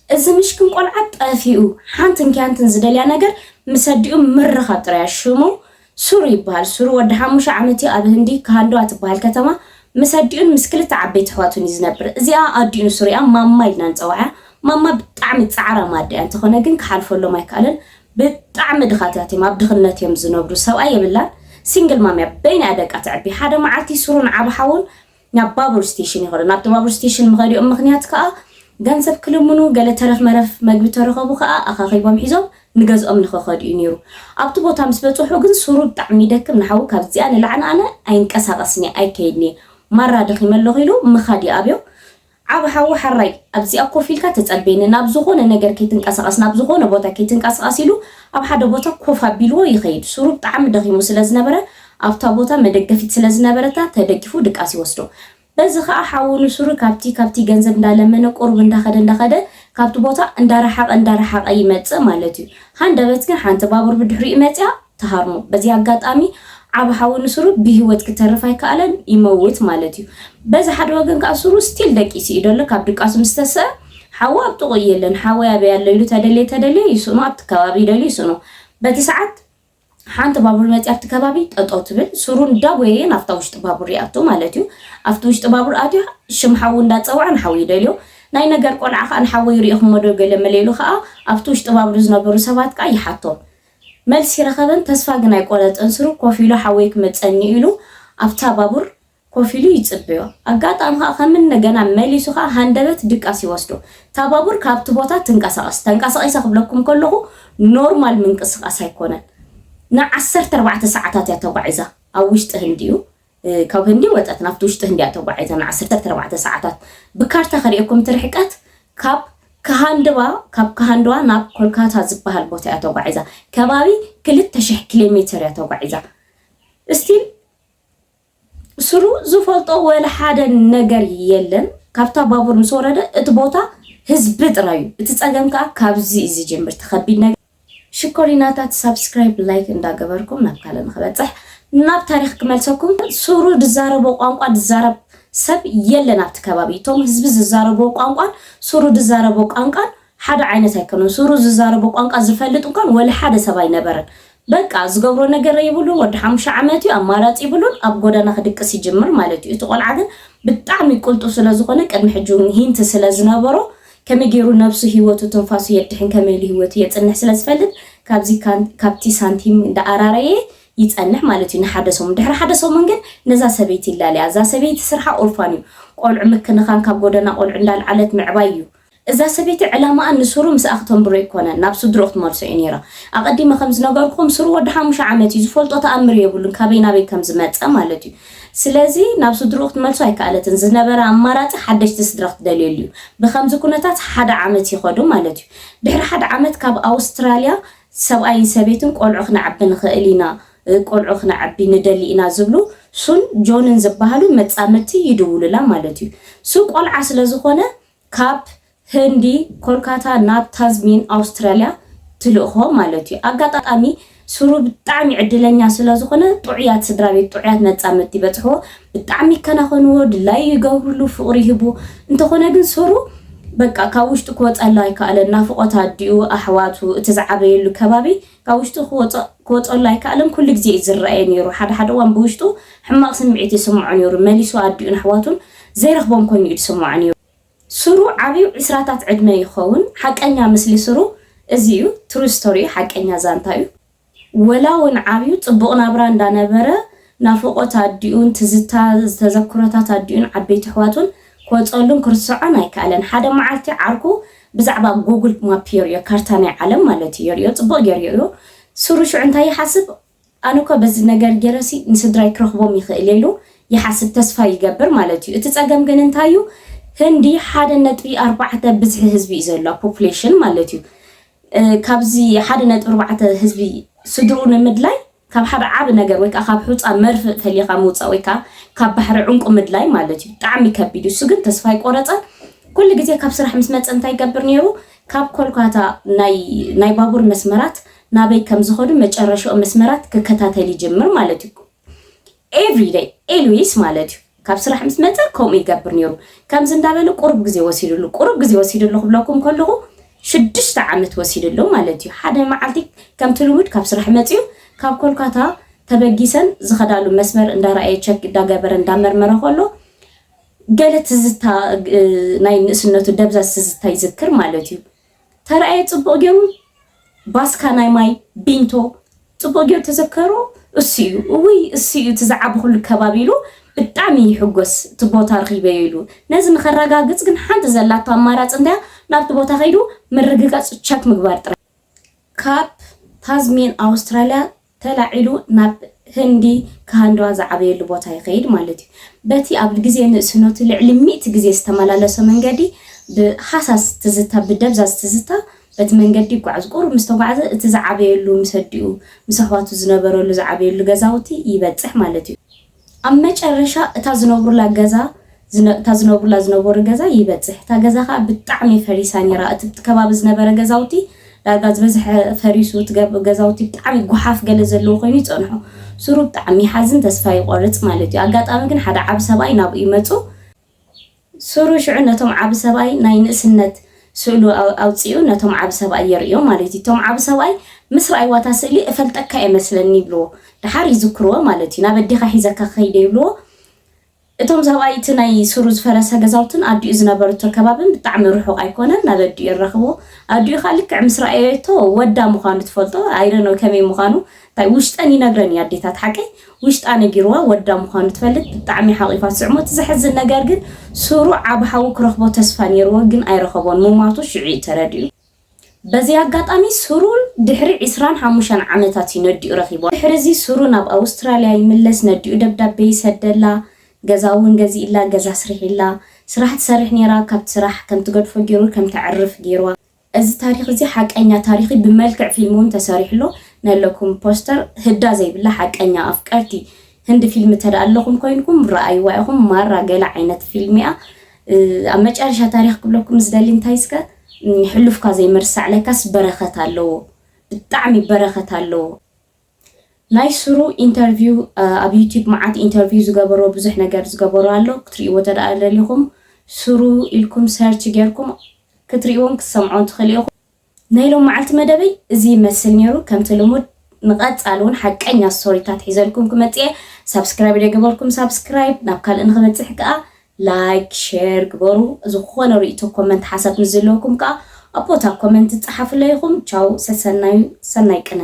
እዚ ምሽክን ቆልዓ ጠፊኡ ሓንትን ኪያንትን ዝደልያ ነገር ምስ ኣዲኡ ምርኻብ ጥራይ እያ። ሽሙ ሱሩ ይበሃል። ሱሩ ወዲ ሓሙሽተ ዓመት እዩ። ኣብ ህንዲ ካሃንድዋ ትበሃል ከተማ ምስ ኣዲኡን ምስ ክልተ ዓበይቲ ኣሕዋቱን እዩ ዝነብር። እዚኣ ኣዲኡ ሱሩ እያ፣ ማማ ኢልና ንፀውዓ። ማማ ብጣዕሚ ፃዕራም ኣደ እያ፣ እንተኾነ ግን ክሓልፈሎም ኣይከኣለን። ብጣዕሚ ድኻታት እዮም፣ ኣብ ድኽነት እዮም ዝነብሩ። ሰብኣይ የብላን፣ ሲንግል ማም እያ። በይና እያ ደቃ ተዕቢ። ሓደ መዓልቲ ሱሩን ዓቢ ሓውን ናብ ባቡር ስቴሽን ይኸዱ። ናብቲ ባቡር ስቴሽን ምኸዲኦም ምኽንያት ከኣ ገንዘብ ክልምኑ፣ ገለ ተረፍ መረፍ መግቢ ተረኸቡ ከኣ ኣኻኺቦም ሒዞም ንገዝኦም ንኸኸዱ እዩ ነይሩ። ኣብቲ ቦታ ምስ በጽሑ ግን ሱሩ ብጣዕሚ ይደክም፣ ንሓዉ ካብዚኣ ንላዕሊ ኣነ ኣይንቀሳቐስን እየ፣ ኣይከይድን እየ፣ ማራ ደኺመ ኣለኹ ኢሉ ምኻድ ይኣብዮ። ዓቢ ሓዉ ሓራይ ኣብዚኣ ኮፍ ኢልካ ተጸበየኒ፣ ናብ ዝኾነ ነገር ከይትንቀሳቐስ፣ ናብ ዝኾነ ቦታ ከይትንቀሳቐስ ኢሉ ኣብ ሓደ ቦታ ኮፍ ኣቢልዎ ይኸይድ። ሱሩ ብጣዕሚ ደኺሙ ስለ ዝነበረ ኣብታ ቦታ መደገፊት ስለ ዝነበረታ ተደጊፉ ድቃስ ይወስዶ። በዚ ኸኣ ሓዉ ንሱሩ ካብቲ ካብቲ ገንዘብ እንዳለመነ ቁሩብ እንዳኸደ እንዳኸደ ካብቲ ቦታ እንዳረሓቐ እንዳረሓቐ ይመጽእ ማለት እዩ። ሃንደበት ግን ሓንቲ ባቡር ብድሕሪኡ መጽያ ትሃርሞ። በዚ ኣጋጣሚ ዓቢ ሓዉ ንሱሩ ብህይወት ክተርፍ ኣይከኣለን፣ ይመውት ማለት እዩ። በዚ ሓደ ወገን ከኣ ሱሩ ስቲል ደቂሱ እዩ ደሎ። ካብ ድቃሱ ምስ ተስአ ሓዉ ኣብ ጥቕኡ የለን። ሓወይ ኣበይ ኣሎ ኢሉ ተደልየ ተደልየ ይስእኖ፣ ኣብቲ ከባቢ ይደልዩ ይስእኖ። በቲ ሰዓት ሓንቲ ባቡር መፅያ ኣብቲ ከባቢ ጠጠው ትብል። ሱሩ እንዳጎየየ ናብታ ውሽጢ ባቡር ይኣቱ ማለት እዩ። ኣብቲ ውሽጢ ባቡር ኣትዩ ሽም ሓዉ እንዳፀውዐ ንሓዉ ይደልዮ። ናይ ነገር ቆልዓ ከዓ ንሓወይ ሪኢኹሞ ዶ ገለ መለ ኢሉ ከዓ ኣብቲ ውሽጢ ባቡር ዝነበሩ ሰባት ከዓ ይሓቶ። መልሲ ረኸበን፣ ተስፋ ግን ኣይቆረፀን። ሱሩ ኮፍ ኢሉ ሓወይ ክመፀኒ ኢሉ ኣብታ ባቡር ኮፍ ኢሉ ይፅበዮ። ኣጋጣሚ ከዓ ከም እንደገና መሊሱ ከዓ ሃንደበት ድቃስ ይወስዶ። እታ ባቡር ካብቲ ቦታ ትንቀሳቐስ። ተንቀሳቒሳ ክብለኩም ከለኹ ኖርማል ምንቅስቃስ ኣይኮነን። ንዓሰርተ ኣርባዕተ ሰዓታት እያ ተጓዒዛ። ኣብ ውሽጢ ህንዲ እዩ፣ እ፣ ካብ ህንዲ ወፀት ናብቲ ውሽጢ ህንዲ እያ ተጓዒዛ ንዓሰርተ ኣርባዕተ ሰዓታት። ብካርታ ከርእየኩም እቲ ርሕቀት ካብ ካሃንድባ፣ ካብ ካሃንድዋ ናብ ኮልካታ ዝበሃል ቦታ እያ ተጓዒዛ። ከባቢ ክልተ ሽሕ ኪሎ ሜትር እያ ተጓዒዛ። እስቲል ሱሩ ዝፈልጦ ወላ ሓደ ነገር የለን። ካብታ ባቡር ምስ ወረደ እቲ ቦታ ህዝቢ ጥራይ እዩ። እቲ ጸገም ከኣ ካብዚ እዩ ዝጅምር፣ እቲ ከቢድ ነገር። ሽኮሪናታት ሳብስክራይብ፣ ላይክ እንዳገበርኩም ናብ ካልእ ንኽበጽሕ ናብ ታሪኽ ክመልሰኩም። ሱሩ ዝዛረቦ ቋንቋ ዝዛረብ ሰብ የለን ኣብቲ ከባቢ። እቶም ህዝቢ ዝዛረብዎ ቋንቋን ሱሩ ዝዛረቦ ቋንቋን ሓደ ዓይነት ኣይኮነን። ሱሩ ዝዛረቦ ቋንቋ ዝፈልጥ እንኳን ወላ ሓደ ሰብ ኣይነበረን። በቃ ዝገብሮ ነገር የብሉን። ወዲ ሓሙሽተ ዓመት እዩ፣ ኣማራጺ የብሉን። ኣብ ጎደና ክድቅስ ይጅምር ማለት እዩ። እቲ ቆልዓ ግን ብጣዕሚ ቅልጡፍ ስለ ዝኾነ ቅድሚ ሕጂ እውን ሂንት ስለ ዝነበሮ ከመይ ገይሩ ነብሱ ህይወቱ ትንፋሱ የድሕን ከመይ ኢሉ ህይወቱ የጽንሕ ስለ ዝፈልጥ ካብዚ ካን-፣ ካብቲ ሳንቲም እንዳኣራረየ ይጸንሕ ማለት እዩ ንሓደ ሰሙን። ድሕሪ ሓደ ሰሙን ግን ነዛ ሰበይቲ ይላለያ። እዛ ሰበይቲ ስርሓ ኦርፋን እዩ። ቆልዑ ምክንኻን፣ ካብ ጎደና ቆልዑ እንዳልዓለት ምዕባይ እዩ። እዛ ሰበይቲ ዕላማኣ ንሱሩ ምስኣ ክተንብሮ ኣይኮነን፣ ናብ ስድርኡ ክትመልሶ እዩ ነይራ። ኣቐዲመ ከም ዝነገርኩም ሱሩ ወዲ ሓሙሽተ ዓመት እዩ፣ ዝፈልጦ ተኣምር የብሉን ካበይ ናበይ ከም ዝመጸ ማለት እዩ። ስለዚ ናብ ስድርኡ ክትመልሶ ኣይከኣለትን። ዝነበረ ኣማራጺ ሓደሽቲ ስድራ ክትደልየሉ እዩ። ብከምዚ ኩነታት ሓደ ዓመት ይኸዱ ማለት እዩ። ድሕሪ ሓደ ዓመት ካብ ኣውስትራልያ ሰብኣይን ሰበይትን ቆልዑ ክነዕቢ ንኽእል ኢና፣ እ፣ ቆልዑ ክነዕቢ ንደሊ ኢና ዝብሉ ሱን ጆንን ዝበሃሉ መጻምድቲ ይድውሉላ ማለት እዩ። ሱ ቆልዓ ስለ ዝኾነ ካብ ህንዲ ኮልካታ ናብ ታዝሚን ኣውስትራልያ ትልእኾ ማለት እዩ። ኣጋጣሚ ሱሩ ብጣዕሚ ዕድለኛ ስለ ዝኾነ ጥዑያት ስድራ ቤት፣ ጥዑያት መጻምድቲ ይበጽሕዎ። ብጣዕሚ ይከናኸንዎ፣ ድላዩ ይገብርሉ፣ ፍቕሪ ይህብዎ። እንተኾነ ግን ሱሩ በቃ ካብ ውሽጡ ክወጸላ ኣይከኣለን። ናፍቖት ኣዲኡ፣ ኣሕዋቱ፣ እቲ ዝዓበየሉ ከባቢ ካብ ውሽጡ ክወጸ-፣ ክወጸሉ ኣይከኣለን። ኩሉ ግዜ እዩ ዝረኣየ ነይሩ። ሓደ ሓደ እዋን ብውሽጡ ሕማቕ ስምዒት ይስምዖ ነይሩ። መሊሱ ኣዲኡን ኣሕዋቱን ዘይረኽቦም ኮይኑ እዩ ዝስምዖ ነይሩ። ሱሩ ዓብዩ ዕስራታት ዕድመ ይኸውን። ሓቀኛ ምስሊ ሱሩ እዚ እዩ። ትሩ ስቶሪ፣ ሓቀኛ ዛንታ እዩ። ወላ እውን ዓብዩ ጽቡቕ ናብራ እንዳነበረ ናፍቖት ኣዲኡን ትዝታ ተዘክሮታት ኣዲኡን ዓበይቲ ኣሕዋቱን ክወጸሉን ክርስዖን ኣይከኣለን። ሓደ መዓልቲ ዓርኩ ብዛዕባ ጉግል ማፕ የርእዮ፣ ካርታ ናይ ዓለም ማለት እዩ፣ የርእዮ፣ ጽቡቕ ገይሩ የርእዮ። ሱሩ ሽዑ እንታይ ይሓስብ? ኣነ እኮ በዚ ነገር ገይረሲ ንስድራይ ክረኽቦም ይኽእል ኢሉ ይሓስብ፣ ተስፋ ይገብር ማለት እዩ። እቲ ጸገም ግን እንታይ እዩ? ህንዲ ሓደ ነጥቢ ኣርባዕተ ብዝሒ ህዝቢ እዩ ዘሎ፣ ፖፑሌሽን ማለት እዩ። እ፣ ካብዚ ሓደ ነጥቢ ኣርባዕተ ህዝቢ ስድርኡ ንምድላይ ካብ ሓደ ዓቢ ነገር ወይ ከዓ ካብ ሑጻ መርፍእ ፈሊኻ ምውጻእ ወይ ከዓ ካብ ባሕሪ ዕንቁ ምድላይ ማለት እዩ። ብጣዕሚ ከቢድ እዩ። እሱ ግን ተስፋ ኣይቆረጸን። ኩሉ ግዜ ካብ ስራሕ ምስ መጸ እንታይ ይገብር ነይሩ? ካብ ኮልካታ ናይ፣ ናይ ባቡር መስመራት ናበይ ከም ዝኸዱ መጨረሻኡ መስመራት ክከታተል ይጅምር ማለት እዩ። ኤቭሪ ደይ፣ ኤልዊስ ማለት እዩ። ካብ ስራሕ ምስ መጸ ከምኡ ይገብር ነይሩ። ከምዚ እንዳበለ ቁሩብ ግዜ ወሲድሉ፣ ቁሩብ ግዜ ወሲድሉ ክብለኩም ከለኹ ሽዱሽተ ዓመት ወሲድሉ ማለት እዩ። ሓደ መዓልቲ ከምቲ ልሙድ ካብ ስራሕ መፂኡ ካብ ኮልካታ ተበጊሰን ዝኸዳሉ መስመር እንዳረኣየ ቸክ እንዳገበረ እንዳመርመረ ከሎ ገለ ትዝታ ናይ ንእስነቱ ደብዛዝ ትዝታ ይዝክር ማለት እዩ። ተረኣየ ፅቡቕ ገይሩ ባስካ ናይ ማይ ቢንቶ ፅቡቕ ገይሩ ተዘከሮ። እሱ እዩ እውይ እሱ እዩ እቲ ዝዓበኹሉ ከባቢ ኢሉ ብጣዕሚ ይሕጎስ። እቲ ቦታ ረኺበ ኢሉ ነዚ ንኸረጋግፅ ግን ሓንቲ ዘላቶ ኣማራፂ እንታያ ናብቲ ቦታ ከይዱ ምርግጋፅ ቸክ ምግባር ጥራይ። ካብ ታዝሜን ኣውስትራልያ ተላዒሉ ናብ ህንዲ ካሃንድዋ ዝዓበየሉ ቦታ ይኸይድ ማለት እዩ። በቲ ኣብ ግዜ ንእስነቱ ልዕሊ ሚእቲ ግዜ ዝተመላለሶ መንገዲ ብሃሳስ ትዝታ ብደብዛዝ ትዝታ በቲ መንገዲ ይጓዓዝ። ቁሩብ ምስ ተጓዓዘ እቲ ዝዓበየሉ ምስ ኣዲኡ ምስ ኣሕዋቱ ዝነበረሉ ዝዓበየሉ ገዛውቲ ይበፅሕ ማለት እዩ። ኣብ መጨረሻ እታ ዝነብሩላ ገዛ ዝነ- እታ ዝነብሩላ ዝነበሩ ገዛ ይበፅሕ። እታ ገዛ ከዓ ብጣዕሚ ፈሪሳ ነይራ። እቲ ኣብቲ ከባቢ ዝነበረ ገዛውቲ ዳርጋ ዝበዝሐ ፈሪሱ። እቲ ገብ- ገዛውቲ ብጣዕሚ ጓሓፍ ገለ ዘለዎ ኮይኑ ይፀንሖ። ሱሩ ብጣዕሚ ይሓዝን ተስፋ ይቆርፅ ማለት እዩ። ኣጋጣሚ ግን ሓደ ዓቢ ሰብኣይ ናብኡ ይመፁ። ሱሩ ሽዑ ነቶም ዓቢ ሰብኣይ ናይ ንእስነት ስእሉ ኣው- ኣውፂኡ ነቶም ዓቢ ሰብኣይ የርእዮም ማለት እዩ። እቶም ዓቢ ሰብኣይ ምስ ረኣይዋ እታ ስእሊ እፈልጠካ እየ መስለኒ ይብልዎ። ደሓር ይዝክርዎ ማለት እዩ። ናብ ኣዴኻ ሒዘካ ክኸይደ ይብልዎ። እቶም ሰብኣይ እቲ ናይ ሱሩ ዝፈረሰ ገዛውትን ኣዲኡ ዝነበረቶ ከባብን ብጣዕሚ ርሑቕ ኣይኮነን። ናብ ኣዲኡ የራኽቦ። ኣዲኡ ከዓ ልክዕ ምስ ረኣየቶ ወዳ ምዃኑ ትፈልጦ። ኣይደኖ ከመይ ምዃኑ እንታይ ውሽጠን ይነግረን እዩ ኣዴታት ሓቀይ። ውሽጣ ነጊርዋ ወዳ ምዃኑ ትፈልጥ። ብጣዕሚ ሓቒፋ ትስዕሞ። እቲ ዘሕዝን ነገር ግን ሱሩ ዓቢ ሓዉ ክረኽቦ ተስፋ ነይርዎ ግን ኣይረኸቦን። ምሟቱ ሽዑ እዩ ተረዲኡ። በዚ ኣጋጣሚ ሱሩ ድሕሪ ዒስራን ሓሙሽተን ዓመታት እዩ ነዲኡ ረኺቦ። ድሕሪ እዚ ሱሩ ናብ ኣውስትራልያ ይምለስ፣ ነዲኡ ደብዳቤ ይሰደላ፣ ገዛ እውን ገዚእላ፣ ገዛ ስርሒላ፣ ስራሕ ትሰርሕ ነይራ፣ ካብቲ ስራሕ ከም ትገድፎ ገይሩ ከም ተዕርፍ ገይርዋ። እዚ ታሪኽ እዚ ሓቀኛ ታሪኽ እዩ፣ ብመልክዕ ፊልም እውን ተሰሪሕሎ። ነለኩም ፖስተር ህዳ ዘይብላ ሓቀኛ ኣፍቀርቲ ህንዲ ፊልም ተዳ ኣለኹም ኮይንኩም ረኣይዋ ኢኹም። ማራ ገለ ዓይነት ፊልም እያ። ኣብ መጨረሻ ታሪኽ ክብለኩም ዝደሊ እንታይ እስከ ሕሉፍካ ዘይምርሳዕ ለካስ በረኸት ኣለዎ፣ ብጣዕሚ በረኸት ኣለዎ። ናይ ሱሩ ኢንተርቪው ኣብ ዩቲዩብ መዓት ኢንተርቪው ዝገበሮ ብዙሕ ነገር ዝገበሮ ኣሎ። ክትርእይዎ ተደኣ ደሊኹም ሱሩ ኢልኩም ሰርች ጌርኩም ክትርእይዎም ክትሰምዖ ትኽእሉ ኢኹም። ናይ ሎም መዓልቲ መደበይ እዚ ይመስል ነይሩ። ከምቲ ልሙድ ንቐጻሊ እውን ሓቀኛ ስቶሪታት ሒዘልኩም ክመጽእ እየ። ሳብስክራይብ ደገበርኩም ሳብስክራይብ ናብ ካልእ ንኽበጽሕ ከኣ ላይክ ሼር ግበሩ። ዝኾነ ርእይቶ ኮመንት ሓሳብ ምስ ዘለኩም ከኣ ኣብ ቦታ ኮመንት ጸሓፉለይ ኢኹም። ቻው ሰሰናዩ ሰናይ ቅነ።